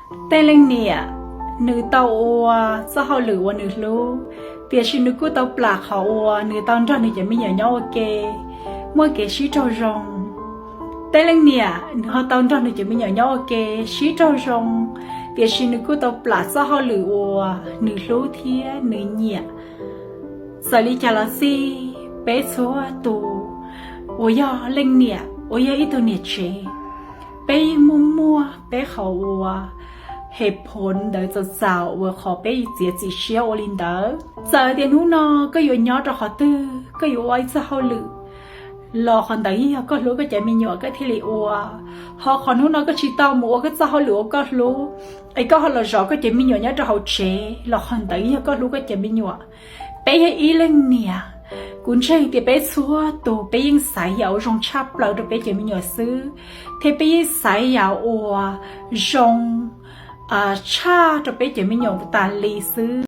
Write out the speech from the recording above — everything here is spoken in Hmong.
Tej leej niam nws tau ua txoj hauj lwm uas nws hlub, tiam sis nws kuj tau plam qhov uas nws tau nrog nws cov me nyuam nyob ua ke, muaj kev sib raug zoo. Tej leej niam nws ho tau nrog nws cov me nyuam nyob ua ke sib raug zoo, tiam sis nws kuj tau plam txoj hauj lwm uas nws hlub thiab nws nyiam. Txawm li cas los xij, peb txhua tus uas yog leej niam, uas yog ib tug niam tsev, peb yeej muaj muaj peb qhov uas he phov ntawd txaus txaus uas qhov peb txiav txim siab ua li ntawd. Txawm tias hnub no koj yuav nyob rau qhov twg, koj yuav ua ib txoj hauj lwm, los qhov ntawd yeej yog koj hlub koj cov me nyuam koj thiaj li ua. Ho qhov hnub no koj tsis tau mus ua koj txoj hauj lwm uas koj hlub, es koj ho los zov koj cov me nyuam nyob rau hauv tsev, los qhov ntawd yog koj hlub koj cov me nyuam. Peb yog ib leej niam, kuv ntseeg tias peb txhua tus peb yeej xaiv yam uas zoo tshaj plaws rau peb cov me nyuam xwb, thiab peb yeej xaiv yam uas zoo tshaj rau peb cov me nyuam tas li xwb.